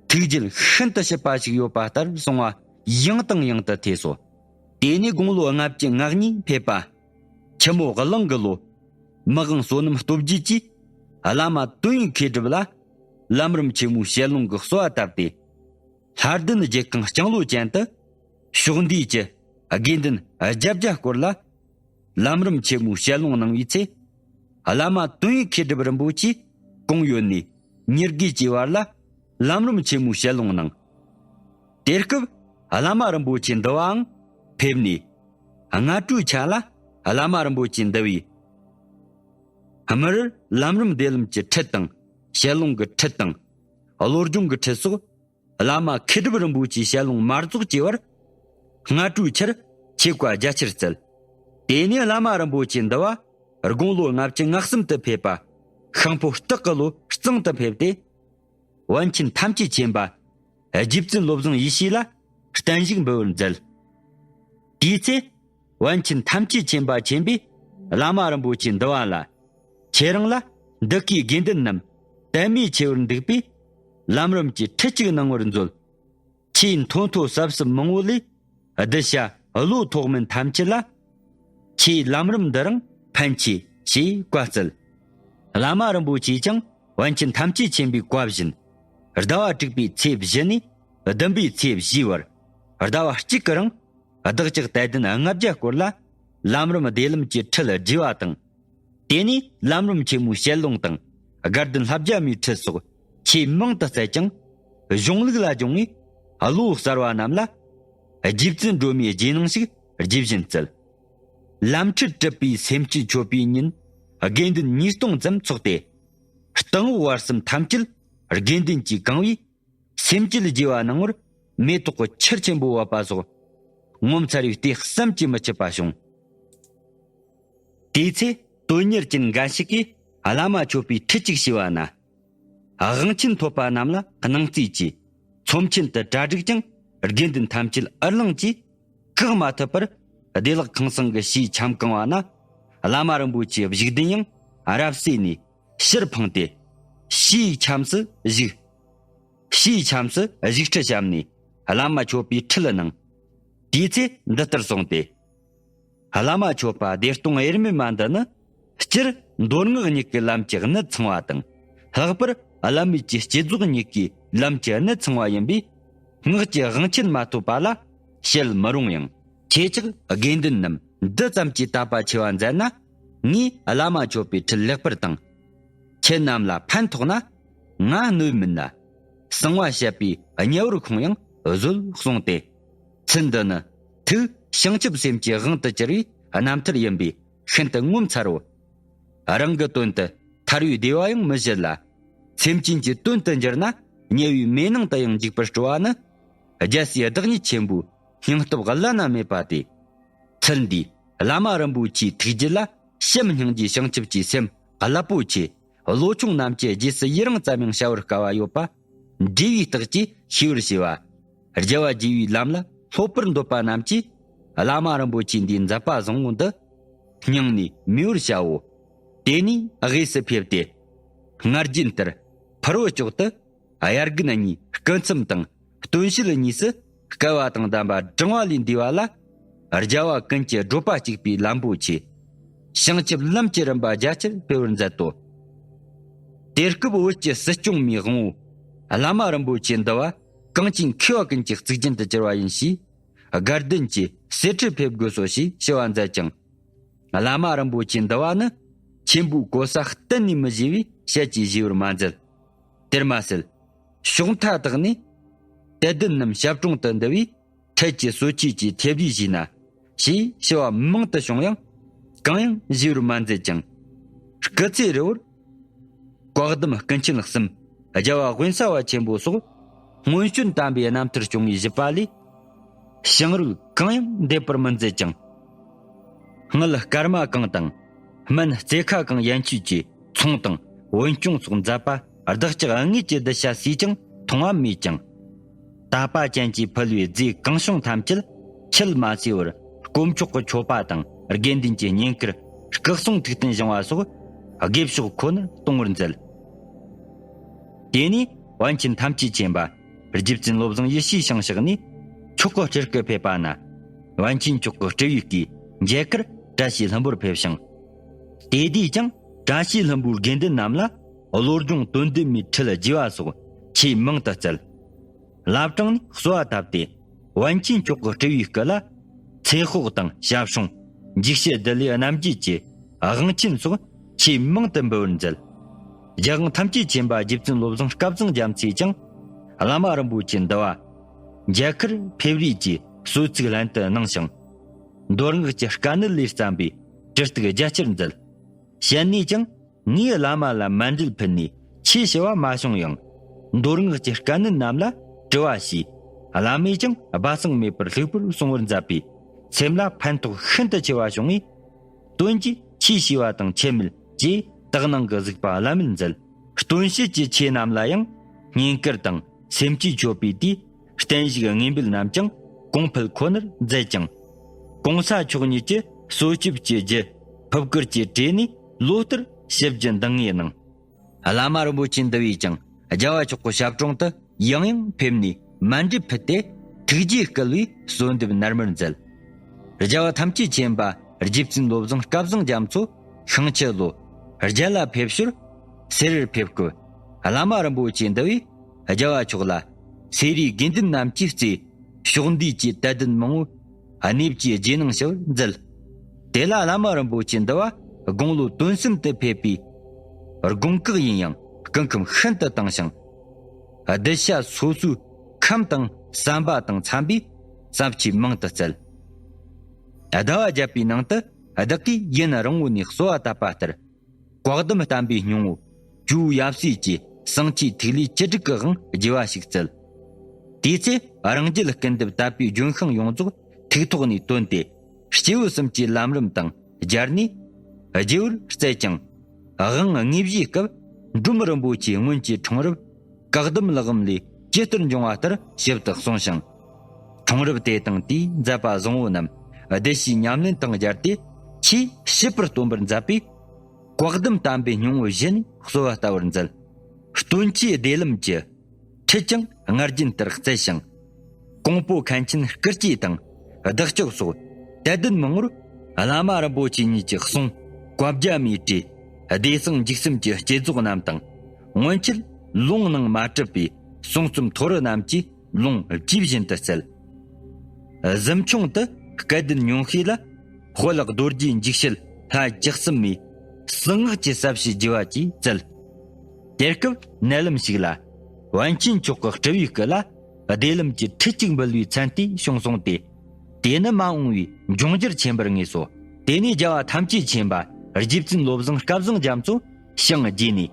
ཐུགས་རྒྱུད་ཤིན་ཏུ་ཞིབ་པ་ཞིག་ཡོད་པ་ལྟར་གསུང་བ་ཡང་དང་ཡང་དུ་ཐོས་སོ། དེ་ནས་དགུང་ལོ་ལྔ་བཅུ་ང་གཉིས་ཕེབས་པ། ཆུ་མོ་གླང་གི་ལོ། མི་དབང་བསོད་ནམས་སྟོབས་རྒྱས་ཀྱིས་བླ་མ་དོན་ཡོད་མཁས་གྲུབ་ལ་ལམ་རིམ་ཆེན་མོའི་ཞལ་ལུང་གི་གསོལ་བ་བཏབ་སྟེ། ལྷ་ལྡན་རྒྱལ་ཁང་ལྕང་ལོ་ཅན་དུ་ཕྱོགས་འདིའི་ཀྱི་དགེ་འདུན་བརྒྱད་བརྒྱ་སྐོར་ལ་ལམ་རིམ་ཆེན་མོའི་ཞལ་ལུང་གནང་བའི་ཚེ། བླ་མ་དོན་ཡོད་མཁས་གྲུབ་རིན་པོ་ཆེ་གུང་ཡོད་ནས་ཉེར་དགུའི་བར་ལ་ལམ་རིམ་ཆེན་མོའི་ཞལ་ལུང་གནང་། དེ་སྐབས་བླ་མ་རིན་པོ་ཆེ་འདི་བའང་ཕེབས་ནས། སྔ་དྲོའི་ཆ་ལ་བླ་མ་རིན་པོ་ཆེ་འདི་བས། སྨ་རེར་ལམ་རིམ་བདེ་ལམ་གྱི་ཁྲིད་དང་། ཞལ་ལུང་གི་ཁྲིད་དང་། བློ་སྦྱོང་གི་ཁྲིད་སོགས། བླ་མ་མཁས་གྲུབ་རིན་པོ་ཆེའི་ཞལ་ལུང་མ་རྫོགས་ཀྱི་བར། སྔ་དྲོའི་ཆར་ཆོས་བཀའ་རྒྱ་ཆེར་སྩལ། དེ་ནས་བླ་མ་རིན་པོ་ཆེ་འདི་བ་དགུང་ལོ་ལྔ་བཅུ་ང་གསུམ་དུ་ཕེབས་པ། ཤིང་ཕོ་སྟག་གི་ལོ་གཙང་དུ་ཕེབས་ཏེ། པཎ་ཆེན་ཐམས་ཅད་མཁྱེན་པ། རྗེ་བཙུན་བློ་བཟང་ཡེ་ཤེས་ལ་བརྟན་བཞུགས་འབུལ་བར་མཛད། དེའི་ཚེ། པཎ་ཆེན་ཐམས་ཅད་མཁྱེན་པ་ཆེན་པོས་བླ་མ་རིན་པོ་ཆེ་འདི་བ་ལ། ཁྱེད་རང་ལ་འདི་གའི་དགེ་འདུན་རྣམས་དད་མོས་ཆེ་བར་འདུག་པས། ལམ་རིམ་གྱི་ཁྲིད་ཅིག་གནང་བར་མཛོད། ཆེས་མཐོ་མཐོ་ཟབ་ཟབ་མང་བོ་ལས། གདུལ་བྱ་བློ་ཐོག་མིན་ཐམས་ཅད་ལ། ཁྱེད་ལམ་རིམ་འདི་རང་ཕན་ཆེ་ཞེས་བཀའ་སྩལ། བླ་མ་རིན་པོ་ཆེས་ཀྱང་པཎ་ཆེན་ཐམས་ཅད་མཁྱེན་པའི་བཀའ་བཞིན། ཟླ་བ་དྲུག་པའི་ཚེས་བཞི་ནས་བདུན་པའི་ཚེས་བཞིའི་བར། ཟླ་བ་གཅིག་གི་རིང་བདག་ཅག་དད་ལྡན་ལྔ་བརྒྱ་སྐོར་ལ་ལམ་རིམ་བདེ་ལམ་གྱི་ཁྲིད་བགྱིས་པ་དང་། དེ་ནས་ལམ་རིམ་ཆེན་མོའི་ཞལ་ལུང་དང་། དགའ་ལྡན་ལྷ་བརྒྱ་མའི་ཁྲིད་སོགས་ཆེས་མང་དུ་སྩལ་ཀྱང་། གཞུང་ལུགས་ལ་སྦྱོང་བའི་བློ་གསར་བ་རྣམས་ལ། རྗེ་བཙུན་སྒྲོལ་མའི་རྗེས་གནང་ཞིག་རྗེ་བཞིན་སྩལ། ལམ་ཁྲིད་གྲུབ་པའི་སེམས་བསྐྱེད་མཆོད་པའི་ཉིན། དགེ་འདུན་ཉིས་སྟོང་ཙམ་འཚོགས་ཏེ། སྟེང་འོག་བར་གསུམ་ཐམས་ཅད་དགེ་འདུན་གྱིས་གང་བའི། སེམས་བསྐྱེད་རྒྱས་པ་གནང་བར་མེ་ཏོག་གི་ཆར་ཆེན་པོ་བབས་པ་སོགས། ངོ་མཚར་བའི་ལྟས་བསམ་གྱིས་མི་ཁྱབ་པ་བྱུང་། དེའི་ཚེ་དོན་གཉེར་ཅན་འགའ་ཞིག་གིས་བླ་མ་མཆོད་པའི་ཁྲིད་ཅིག་ཞུས་པ་ན། དབང་ཆེན་ཐོབ་པ་རྣམས་ལ་གནང་རྩིས་ཀྱིས། ཚོམས་ཆེན་དུ་གྲ་སྒྲིག་ཀྱང་། དགེ་འདུན་ཐམས་ཅད་ཨར་ལངས་ཀྱིས། བཀག་མ་ཐུབ་པར་བདེ་བླག་ཁང་བཟང་གི་ཕྱིའི་ཁྱམས་གང་བ་ན། བླ་མ་རིན་པོ་ཆེའི་བཞུགས་གདན་ཡང་རབ་གསོས་ནས་ཕྱིར་འཕངས་ཏེ། ཕྱིའི་ཁྱམས་སུ་བཞུགས། ཕྱིའི་ཁྱམས་སུ་བཞུགས་ཁྲི་བཤམས་ནས་བླ་མ་མཆོད་པའི་ཁྲིད་གནང་། དེའི་ཚེ་འདི་ལྟར་གསུངས་ཏེ། བླ་མ་མཆོད་པ་བདེ་སྟོང་དབྱེར་མེད་མ་འདི་ནི། སྤྱིར་མདོ་སྔགས་གཉིས་ཀྱི་ལམ་གྱི་གནད་ཚང་བ་དང་། ལྷག་པར་བླ་མེད་ཀྱི་བསྐྱེད་རྫོགས་གཉིས་ཀྱི་ལམ་གྱི་གནད་ཚང་བ་ཡིན་པས། སྔགས་ཀྱི་དབང་ཆེན་མ་ཐོབ་པ་ལ་བཤད་མི་རུང་ཡང་། ཁྱེད་ཅག་དགེ་འདུན་རྣམས་འདི་ཙམ་གྱིས་དད་པ་ཆེ་བ་མཛད་ན། ངས་བླ་མ་མཆོད་པའི་ཁྲིད་ལེགས་པར་བཏང་། ཁྱེད་རྣམས་ལ་ཕན་ཐོགས་ན། ང་གནོད་མིན་ན། གསང་བ་བཤད་པའི་གཉའ་བར་ཁོང་ཡང་གཟོད་གསུངས་ཏེ། ཚུལ་འདི་ནི་ཐུགས་བྱང་ཆུབ་སེམས་ཀྱི་དབང་དུ་གྱུར་བའི་རྣམ་ཐར་ཡིན་པས་ཤིན་ཏུ་ངོ་མཚར་རོ། རང་གི་དོན་དུ་ཐར་བའི་བདེ་བ་ཡང་མི་བཞེད་ལ། སེམས་ཅན་གྱི་དོན་དུ་འགྱུར་ན་དམྱལ་བའི་མེ་ནང་དུ་ཡང་འཇུག་པར་སྤྲོ་བ་ནི། རྒྱལ་སྲས་བདག་ཉིད་ཆེན་པོའི་སྙིང་སྟོབས་བླ་ན་མེད་པ་སྟེ། ཚུལ་འདིས་བླ་མ་རིན་པོ་ཆེའི་ཐུགས་རྒྱུད་ལ་བྱམས་སྙིང་རྗེ་བྱང་ཆུབ་ཀྱི་སེམས་རླབས་པོ་ཆེ། བློ་ཆུང་རྣམས་ཀྱི་རྗེས་སུ་ཡི་རང་ཙམ་ཡང་བྱ་བར་དཀའ་བ་ཡོད་པ། འབྲས་བུའི་རྟགས་ཀྱིས་ཤེས་པར་བྱས་པ། རྒྱལ་བ་དགྱེས་པའི་ལམ་ལ་སློབ་པར་འདོད་པ་རྣམས་ཀྱིས། བླ་མ་རིན་པོ་ཆེ་འདིའི་མཛད་པ་བཟང་བོ་འདི། སྙིང་ནས་མོས་པར་བྱའོ། དེ་ནས་དབུས་སུ་ཕེབས་ཏེ། སྔར་རྒྱུན་ལྟར་ཕུར་བུ་ལྕོག་ཏུ། དབྱར་དགུན་གཉིས་སྐུ་མཚམས་དང་སྟོན་དཔྱིད་གཉིས་སུ་སྐལ་བ་དང་ལྡན་པ་བགྲང་བ་ལས་འདས་པ་ལ། རྒྱལ་བ་ཀུན་གྱི་བགྲོད་པ་གཅིག་པའི་ལམ་པོ་ཆེ། བྱང་ཆུབ་ལམ་གྱི་རིམ་པ་རྒྱ་ཆེར་སྤེལ་བར་མཛད་དོ། དེ་སྐབས་བོད་ཀྱི་སྲིད་སྐྱོང་མའི་དབང་བོ། བླ་མ་རིན་པོ་ཆེ་འདི་བ་གངས་ཅན་མཁས་པ་ཀུན་གྱི་གཙུག་རྒྱན་དུ་གྱུར་བ་ཡིན་ཞེས། དགའ་ལྡན་གྱི་གསེར་ཁྲིར་ཕེབས་དགོས་སོ་ཞེས་ཞུ་བ་མཛད་ཅིང་། བླ་མ་རིན་པོ་ཆེ་འདི་བ་ནི་ཆེན་པོའི་གོ་ས་གཏན་ནས་མི་བཞེས་པས་ཞལ་གྱིས་བཞེས་པར་མ་མཛད། དེར་མ་ཟད། ཕྱོགས་མཐའ་དག་ནས་དད་ལྡན་རྣམས་ཞབས་དྲུང་དུ་འདུ་བས་འཕྲལ་གྱི་གསོལ་ཆས་ཀྱི་ཐེབས་རིས་བཞེས་ན་ཞེས་ཞུ་བ་མང་དུ་བྱུང་ཡང་གང་ཡང་བཞེས་པར་མ་མཛད་ཅིང་། སྐུ་ཚེ་རིང་བོར། བཀའ་གདམས་སྐུ་མཁྱེན་གསུམ་རྒྱལ་བ་དབེན་ས་པ་ཆེན་པོ་སོགས་ སྔོན་བྱོན་དམ་པའི་རྣམ་ཐར་སྐྱོང་བའི་བཞི་པ་ལས། ཞིང་རུལ་གང་ཡང་འདེབས་པར་མི་མཛད་ཅིང་། སྔར་སྐར་མ་གང་དང་། སྨན་རྩེ་ཁ་གང་ཡན་ཆད་ཀྱི་ཚོང་དང་བོན་སྐྱོང་སོགས་མཛད་པ་བདག་ཅག་དངོས་ཀྱི་གདུལ་བྱ་སུས་ཀྱང་མཐོང་བ་མེད་ཅིང་། དད་པ་ཅན་གྱིས་ཕུལ་བའི་རྫས་གང་བྱུང་ཐམས་ཅད་ཆད་མ་ཟོས་པར་དཀོན་མཆོག་གི་མཆོད་པ་དང་དགེ་འདུན་གྱི་བསྙེན་བཀུར། སྐུ་གསུང་ཐུགས་རྟེན་བཞེངས་པ་སོགས་དགེ་ཕྱོགས་ཁོ་ནར་གཏོང་བར་མཛད། དེ་ནས་པཎ་ཆེན་ཐམས་ཅད་མཁྱེན་པ་རྗེ་བཙུན་བློ་བཟང་ཡེ་ཤེས་ཞིང་གཤེགས་ནས་མཆོག་གི་སྤྲུལ་སྐུ་ཕེབས་པ་ན། པཎ་ཆེན་མཆོག་གི་སྤྲུལ་བའི་སྐུའི་མཇལ་ཁར་བཀྲ་ཤིས་ལྷུན་པོར་ཕེབས་ཤིང་། དེ་དུས་ཀྱང་བཀྲ་ཤིས་ལྷུན་པོའི་དགེ་འདུན་རྣམས་ལ་བློ་སྦྱོང་དོན་བསྡུ་མའི་ཁྲིད་རྒྱས་པ་སོགས་ཆེས་མང་དུ་སྩལ། བླ་བྲང་ནས་གསོལ་བ་བཏབ་སྟེ། པཎ་ཆེན་མཆོག་གི་སྤྲུལ་བའི་སྐུ་ལ། ཚེ་དཔག་དང་ཞབས་སྲུང་། འཇིགས་བྱེད་བདུད་ལས་རྣམ་རྒྱལ་གྱི་དབང་ཆེན་སོགས་ཆེས་མང་དུ་འབུལ་བར་མཛད། རྒྱལ་དབང་ཐམས་ཅད་མཁྱེན་པ་རྗེ་བཙུན་བློ་བཟང་སྐལ་བཟང་རྒྱ་མཚོས་ཀྱང་། བླ་མ་རིན་པོ་ཆེ་འདུལ་བ་མཇལ་ཁར་ཕེབས་རེས་ཀྱི་གསོལ་ཚིགས་ལན་དུ་གནང་ཞིང་། མདོ་སྔགས་ཀྱི་དཀའ་གནད་ལས་བརྩམས་པའི་དྲི་སྟེགས་རྒྱ་ཆེར་མཛད། ཞལ་ནས་ཀྱང་། ངས་བླ་མ་ལ་མཎྜལ་ཕུལ་ནས་ཆོས་ཞུ་བ་མ་བྱུང་ཡང་། མདོ་སྔགས་ཀྱི་དཀའ་གནད་རྣམས་ལ་དྲི་བ་བྱས། བླ་མས་ཀྱང་སྦ་གསང་མེད་པར་ལྷུག་པོར་གསུང་བར་མཛད་པས། སེམས་ལ་ཕན་ཐོགས་ཤིན་ཏུ་ཆེ་བ་བྱུང་བས། སྟོན་གྱི་ཆོས་ཞུས་པ་དང་ཆད་མེད་ཅེས་དག་སྣང་གི་གཟིགས་པ་བླ་མེད་མཛད། སྟོན་བྱེད་ཀྱི་ཆོས་རྣམས་ལ་ཡང་བསྙེན་བཀུར་དང་སེམས་བསྐྱེད་མཆོད་པའི་དུས། བརྟན་བཞུགས་དངོས་འབུལ་རྣམས་ཀྱང་གོང་འཕེལ་ཁོ་ནར་མཛད་ཅིང་། གོང་ས་མཆོག་ཉིད་ཀྱི་གསོལ་ཞིབ་ཀྱི་རྒྱུ་ཕུབ་བསྐུར་གྱི་གྲས་ནས་ལོ་ལྟར་ཞིབ་ཀྱི་འདང་ངེས་གནང་། བླ་མ་རིན་པོ་ཆེ་འདུལ་བས་ཀྱང་རྒྱལ་བ་མཆོག་གི་ཞབས་དྲུང་དུ་ཡང་ཡང་ཕེབས་ནས་མཎྜལ་ཕུལ་ཏེ་ཐུགས་རྗེ་བསྐུལ་བའི་གསོལ་འདེབས་ནར་མར་མཛད། རྒྱལ་བ་ཐམས་ཅད་མཁྱེན་པ་རྗེ་བཙུན་བློ་བཟང་སྐལ་བཟང་རྒྱ་མཚོ་ཤིང་ཆུ་ལོ་རྒྱལ་ལ་ཕེབས་ཞོར་སེ་རར་ཕེབས་སྐབས། བླ་མ་རིན་པོ་ཆེ་འདུལ་བས་རྒྱལ་བ་མཆོག་ལ་སེ་རའི་དགེ་འདུན་རྣམས་ཀྱིས་གཙོས་ཕྱོགས་འདུས་ཀྱི་དད་ལྡན་མང་བོས་གནས་བཅས་རྗེས་གནང་ཞུ་བར་མཛད། དེ་ལ་བླ་མ་རིན་པོ་ཆེ་འདུལ་བ་དགུང་ལོ་དོན་གསུམ་དུ་ཕེབས་པས། དགུང་བཀག་ཡིན་ཡང་སྐུ་ཁམས་ཤིན་ཏུ་དྭངས་ཤིང་། གདུལ་བྱ་སོ་སོའི་ཁམས་དང་བསམ་པ་དང་འཚམ་པའི་བསམ་ཆོས་མང་དུ་སྩལ། ཟླ་བ་བརྒྱད་པའི་ནང་དུ་བདག་གིས་ཡུན་རིང་བོ་ནས་གསོལ་བ་བཏབ་པ་ལྟར། བཀའ་གདམས་བསྟན་པའི་སྙིང་པོ་ཇོ་བོ་ཡབ་སྲས་ཀྱི་གསང་ཆེན་ཐིག་ལེ་བཅུ་དྲུག་གི་དབང་རྒྱས་པ་ཞིག་སྩལ། དེའི་ཚེ་རང་རྒྱུད་སྐུར་འདེབས་དད་པའི་ལྗོན་ཤིང་ཡོངས་རྫོགས་ཐུགས་ཐོག་ནས་བཏོན་ཏེ། སྐྱེས་བུ་གསུམ་གྱི་ལམ་རིམ་དང་སྦྱར་ནས་རྒྱས་པར་སྩལ་ཅིང་། དབང་དངོས་གཞིའི་སྐབས་འབྲོམ་རིན་པོ་ཆེའི་སྔོན་གྱི་འཁྲུངས་རབས་བཀའ་གདམས་ཀློག་ལམ་ལས་ཇི་ལྟར་འབྱུང་བ་ལྟར་ཞིབ་ཏུ་གསུངས་ཤིང་། འཁྲུངས་རབས་དེ་དང་དེའི་མཛད་པ་བཟང་པོ་རྣམས་བདེ་སྐྱིད་ཉམས་ལེན་དང་སྦྱར་ཏེ་ཆེས་ཞིབ་པར་སྟོན་པར་མཛད་པས། བཀའ་གདམས་བསྟན་པའི་སྙིང་པོ་བཞི་ནས་གསོལ་བ་བཏབ་པར་མཛད། སྟོན་ཆོས་བདེ་ལམ་གྱི་ཁྲིད་ཀྱང་སྔར་རྒྱུན་ལྟར་སྩལ་ཞིང་། ཀོང་པོ་མཁན་ཆེན་སྐུ་སྐྱེས་དང་བདག་ཅག་སོགས་དད་ལྡན་མང་པོར་བླ་མ་རིན་པོ་ཆེ་ཉིད་ཀྱི་གསུང་བཀའ་རྒྱ་མའི་གྲས་བདེ་གསང་འཇིགས་གསུམ་གྱི་བསྐྱེད་རྫོགས་རྣམས་དང་། སྔོན་ཆད་ལུང་ནང་མ་གྲུབ་པའི་གསུང་རྩོམ་ཐོ་རུ་རྣམས་ཀྱིས་ལུང་དཔྱིས་བཞིན་དུ་སྩལ། གཟིམ་ཆུང་དུ་སྐལ་ལྡན་ཉུང་ཤས་ལ་དཔལ་རྡོ་རྗེ་འཇིགས་བྱེད་ལྷ་བཅུ་གསུམ་མའི་གསང་སྔགས་ཀྱི་ཟབ་བྱེད་རྒྱས་པ་བཅས་སྩལ། དེ་སྐབས་མནལ་ལམ་ཞིག་ལ་པཎ་ཆེན་མཆོག་གི་སྤྲུལ་བའི་སྐུ་ལ་བདེ་ལམ་གྱི་ཁྲིད་ཅིག་འབུལ་བའི་མཚན་ལྟས་བྱུང་སོང་སྟེ། དེ་ནི་མ་འོངས་པའི་འབྱུང་འགྱུར་ཆེན་པོར་ངེས་སོ། དེ་ནས་རྒྱལ་བ་ཐམས་ཅད་མཁྱེན་པ་རྗེ་བཙུན་བློ་བཟང་སྐལ་བཟང་རྒྱ་མཚོ་ཞིང་རྒྱས་ནས།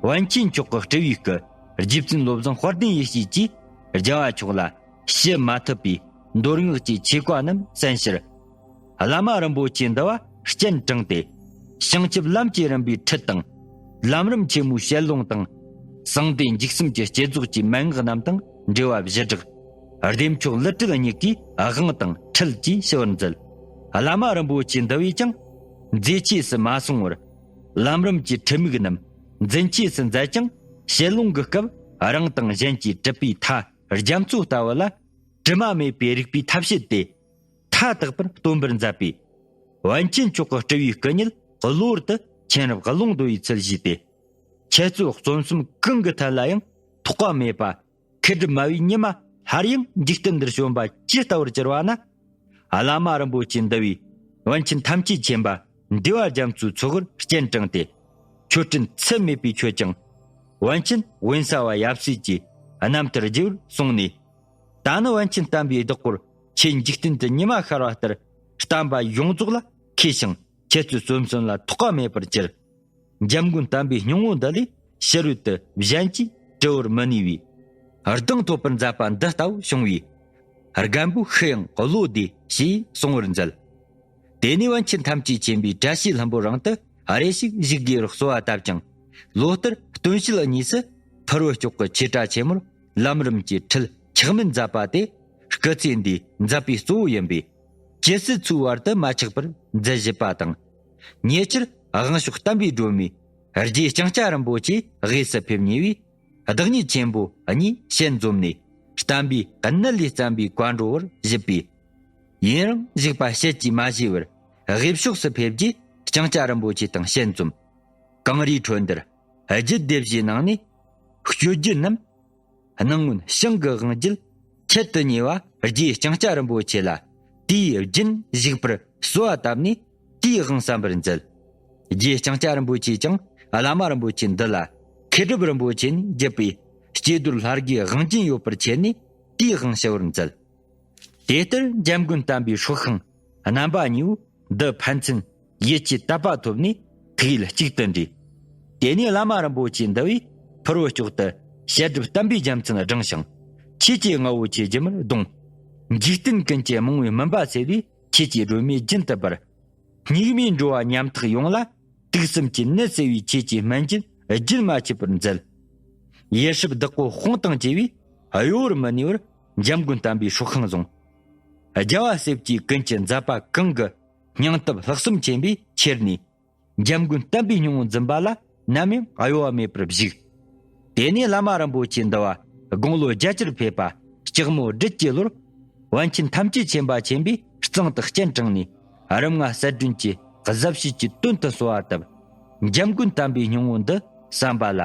པཎ་ཆེན་མཆོག་གི་སྤྲུལ་བའི་སྐུ་རྗེ་བཙུན་བློ་བཟང་དཔལ་ལྡན་ཡེ་ཤེས་ཀྱིས་རྒྱལ་བ་མཆོག་ལ་ཞུ་མ་ཐུབ་པའི་མདོ་སྔགས་ཀྱི་ཆོས་བཀའ་རྣམས་གསན་ཕྱིར། བླ་མ་རིན་པོ་ཆེ་འདུལ་བ་སྤྱན་དྲངས་ཏེ། བྱང་ཆུབ་ལམ་གྱི་རིམ་པའི་ཁྲིད་དང་། ལམ་རིམ་ཆེན་མོའི་ཞལ་ལུང་དང་། གསང་བདེ་འཇིགས་གསུམ་གྱི་བསྐྱེད་རྫོགས་ཀྱི་མན་ངག་རྣམས་དང་འབྲེལ་བ་བཞི་བསྒྲགས། བདེ་མཆོག་ཀླུ་སྒྲུབ་གཉིས་ཀྱི་དབང་དང་ཁྲིད་བཅས་ཞུ་བར་མཛད། བླ་མ་རིན་པོ་ཆེ་འདུལ་བས་ཀྱང་མཛེས་ཆོས་སུ་མ་སོང་བར། ལམ་རིམ་གྱི་ཁྲིད་དམིགས་རྣམས་འཛིན་ཆོས་སུ་མཛད་ཅིང་། ཞལ་ལུང་གི་སྐབས་རང་དང་གཞན་གྱི་གྲུབ་པའི་མཐའ་རྒྱ་མཚོ་ལྟ་བུ་ལ་དྲི་མ་མེད་པའི་རིག་པའི་ཐབས་ཤེས་ཏེ། མཐའ་དག་པར་སྟོན་པར་མཛད་པས། པཎ་ཆེན་མཆོག་གི་སྤྲུལ་བའི་སྐུ་ཉིད་གློ་བུར་དུ་མཁྱེན་རབ་ཀློང་བརྡོལ་བའི་ཚུལ་བཞེས་ཏེ། འཆད་རྩོད་རྩོམ་གསུམ་གང་གི་ཐད་ལ་ཡང་ཐོགས་པ་མེད་པ། མཁས་གྲུབ་སྨྲ་བའི་ཉི་མ་སླར་ཡང་འཇིག་རྟེན་འདིར་བྱོན་པ་ཇི་ལྟ་བུར་གྱུར་པ་ན། བླ་མ་རིན་པོ་ཆེ་འདུལ་བས་པཎ་ཆེན་ཐམས་ཅད་མཁྱེན་པ་འདུས་པ་རྒྱ་མཚོའི་ཚོགས་དབུར་སྤྱན་དྲངས་ཏེ། མཆོད་སྤྲིན་ཚད་མེད་པས་མཆོད་ཅིང་། པཎ་ཆེན་དབེན་ས་པ་ཡབ་སྲས་ཀྱི་རྣམ་ཐར་རྒྱས་པར་གསུངས་ནས། ད་ནི་པཎ་ཆེན་བསྟན་པའི་བདག་པོར་ཁྱེད་འཇིག་རྟེན་དུ་ཉི་མ་ཤར་བ་ལྟར་བསྟན་པ་ཡོངས་རྫོགས་ལ་མཁས་ཤིང་འཆད་རྩོད་རྩོམ་གསུམ་ལ་ཐོགས་པ་མེད་པར་གྱུར། འཇམ་མགོན་བསྟན་པའི་སྙིང་པོ་འདི་ལས་ཕྱི་རོལ་དུ་གཞན་གྱིས་བྲི་བར་མི་ནུས་པས། གདེང་ཐོབ་པར་མཛད་པ་འདི་ལྟ་བུ་བྱུང་བས། རྒན་པོ་ཤི་ཡང་བློ་བདེ་ཞེས་གསུང་བར་མཛད། དེ་ནས་པཎ་ཆེན་ཐམས་ཅད་མཁྱེན་པའི་བཀྲ་ཤིས་ལྷུན་པོ་རང་དུ་རེ་ཞིག་བཞུགས་དགོས་པར་གསོལ་བ་བཏབ་ཅིང་། ལོ་ལྟར་སྟོན་དཔྱིད་གཉིས་སུ་ཕུར་བུ་སྐྱོགས་ཀྱི་ཆོས་གྲྭ་ཆེན་མོར་ལམ་རིམ་གྱི་ཁྲིད་འཁྱགས་སྨན་མཛད་པ་དེ་སྐུ་ཚེ་འདིའི་མཛད་པའི་གཙོ་བོ་ཡིན་པས། ཇི་སྲིད་འཚོའི་བར་དུ་མ་ཆག་པར་མཛད་བཞེད་པ་དང་། ཉེ་ཆར་དབང་ཕྱུག་བསྟན་པའི་སྒྲོན་མེ་རྗེ་ལྕང་སྐྱ་རིན་པོ་ཆེ་དབུས་སུ་ཕེབས་ཉེ་བའི་བདག་ཉིད་ཆེན་པོ་གཉིས་ཞལ་འཛོམས་ནས། བསྟན་པའི་གནད་ལས་བརྩམས་པའི་བཀའ་འགྲོ་བར་བཞེད་པས། ཡུན་རིང་བཞུགས་པ་ཞལ་གྱིས་མ་བཞེས་པར་དབུས་ཕྱོགས་སུ་ཕེབས་རྗེས་ལྕང་སྐྱ་རིན་པོ་ཆེ་དང་ཞལ་འཛོམས། གངས་རིའི་ཁྲོད་འདིར་རྒྱུད་སྡེ་བཞིའི་ནང་ནས་སྤྱོད་རྒྱུད་རྣམས། སྣང་མངོན་བྱང་གི་དབང་རྒྱུད་ཁྱད་དུ་ཉེ་བ་རྗེ་ལྕང་སྐྱ་རིན་པོ་ཆེ་ལ་དེའི་རྒྱུན་བཞུགས་པར་གསོལ་བ་བཏབ་ནས་དེའི་དབང་གསན་པར་མཛད། རྗེ་ལྕང་སྐྱ་རིན་པོ་ཆེས་ཀྱང་བླ་མ་རིན་པོ་ཆེ་འདི་ལ་མཁས་གྲུབ་རིན་པོ་ཆེ་ནས་བརྒྱུད་པའི་སྐྱེས་རྡོར་ལྷ་དགུའི་དབང་རྒྱུན་ཡོད་པར་མཁྱེན་ནས་དེའི་དབང་ཞུ་བར་མཛད། དེ་ལྟར་འཇམ་མགོན་བསྟན་པའི་སྲོག་ཤིང་རྣམ་པ་གཉིས་པོ་འདི་ཕན་ཚུན་ཡིད་ཀྱི་དད་པ་ཐོབ་ནས་ཐུགས་ཡིད་གཅིག་ཏུ་འདྲེས། དེ་ནས་བླ་མ་རིན་པོ་ཆེ་འདི་བས་ཕུར་བུ་སྐྱོགས་ཏུ་བཤད་སྒྲུབ་བསྟན་པའི་རྒྱལ་མཚན་བསྒྲེངས་ཤིང་། ཆོས་ཀྱི་རྔ་བོ་ཆེ་རྒྱུན་མར་བརྡུངས། འཇིག་རྟེན་ཀུན་གྱི་རྨོངས་པའི་མུན་པ་སེལ་བའི་ཆོས་ཀྱི་སྒྲོན་མེ་རྒྱུན་དུ་འབར། སྙིགས་མའི་འགྲོ་བ་ཉམ་ཐག་ཡོངས་ལ་དུག་གསུམ་གྱི་ནད་སེལ་བའི་ཆོས་ཀྱི་སྨན་རྒྱུན་རྒྱུན་མ་ཆད་པར་མཛད། ཡེ་ཧྲིབ་བདག་པོ་དཔུང་དང་བཅས་པས་གཡོ་བར་མི་ནུས་པར་འཇམ་མགོན་བསྟན་པའི་སྲོག་ཤིང་བཟུང་། རྒྱལ་བ་སྲས་ཀྱི་ཀུན་གྱི་མཛད་པ་གང་གི་སྙིང་སྟོབས་ལྷག་བསམ་ཆེན་པོས་ཁྱེར་ནས། འཇམ་མགོན་བསྟན་པའི་སྙིང་པོ་འཛིན་པ་ལ་ནམ་ཡང་གཡོ་བ་མེད་པར་བཞུགས། དེ་ནས་བླ་མ་རིན་པོ་ཆེ་འདི་བ་དགུང་ལོ་བརྒྱད་ཅུར་ཕེབས་པ་ལྕགས་མོ་སྦྲུལ་གྱི་ལོར། པཎ་ཆེན་ཐམས་ཅད་མཁྱེན་པ་ཆེན་པོས་གཙང་དུ་སྤྱན་དྲངས་ནས་རིམ་ལྔ་གསལ་སྒྲོན་གྱི་གཟབ་བྱེད་ཀྱི་དོན་དུ་གསོལ་བ་བཏབ། འཇམ་མགོན་བསྟན་པའི་སྙིང་པོ་འདི་བསམ་པ་ལ་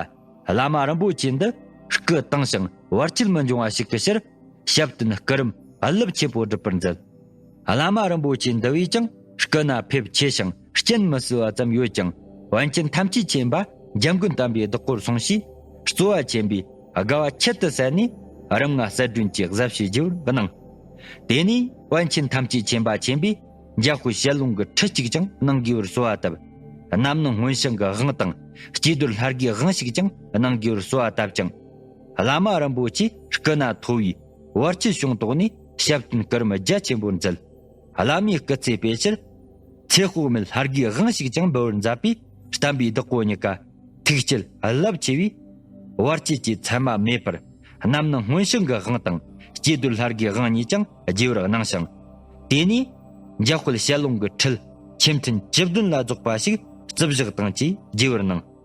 བླ་མ་རིན་པོ་ཆེ་འདི་སྐུ་དྭངས་ཤིང་བར་ཆད་མི་འབྱུང་བ་ཞིག་གི་ཕྱིར་ཞབས་བརྟན་སྐུ་རིམ་རླབས་ཆེན་པོ་སྒྲུབ་པར་མཛད། བླ་མ་རིན་པོ་ཆེ་འདི་བས་ཀྱང་སྐུ་ན་ཕེབས་ཆེ་ཞིང་སྤྱན་མི་གསལ་བ་ཙམ་ཡོད་ཀྱང་པཎ་ཆེན་ཐམས་ཅད་མཁྱེན་པ་འཇམ་མགོན་བསྟན་པའི་བདག་པོར་སོང་ཞེས་རྩོལ་བ་ཆེན་པོས་དགའ་བ་ཁྱད་དུ་བསད་ནས་རིམ་ལྔ་གསལ་སྒྲོན་གྱི་གཟབ་བྱེད་བགྱི་བར་གནང་། དེ་ནས་པཎ་ཆེན་ཐམས་ཅད་མཁྱེན་པ་ཆེན་པོས་འཇམ་དཔལ་ཞལ་ལུང་གི་ཁྲིད་གཅིག་ཀྱང་གནང་དགོས་པར་གསོལ་བ་བཏབ། རྣམ་སྣང་མངོན་ཞེན་གྱི་དབང་དང་སྐྱེས་རྡོར་ལྷ་དགུའི་དབང་ཞིག་ཀྱང་གནང་དགོས་པར་གསོལ་བ་བཏབ་ཅིང་། བླ་མ་རིན་པོ་ཆེ་སྐུ་ན་མཐོ་བས་བར་ཆད་བྱུང་དོགས་ནས་ཞབས་བརྟན་སྐུ་རིམ་རྒྱ་ཆེན་པོར་མཛད། བླ་མའི་སྐུ་ཚེ་སྤེལ་ཕྱིར། ཚེ་དཔག་མེད་ལྷ་དགུའི་དབང་ཞིག་ཀྱང་འབུལ་བར་མཛད་པས་བསྟན་པའི་བདག་པོ་གཉིས་ཀ་ཐུགས་བསྐྱེད་རླབས་ཆེ་བས། བར་ཆད་ཀྱི་མཚན་མ་མེད་པར་རྣམ་སྣང་མངོན་ཞེན་གྱི་དབང་དང་སྐྱེས་རྡོར་ལྷ་དགུའི་དབང་གཉིས་ཀྱང་རྒྱས་པར་གནང་ཞིང་། དེ་ནས་འཇམ་དཔལ་ཞལ་ལུང་གི་ཁྲིད་ཆེ་མཐུན་བཅུ་བདུན་ལ་རྫོགས་པ་ཞིག་རྩིབས་བཞག་དང་བཅས་རྒྱས་པར་གནང་།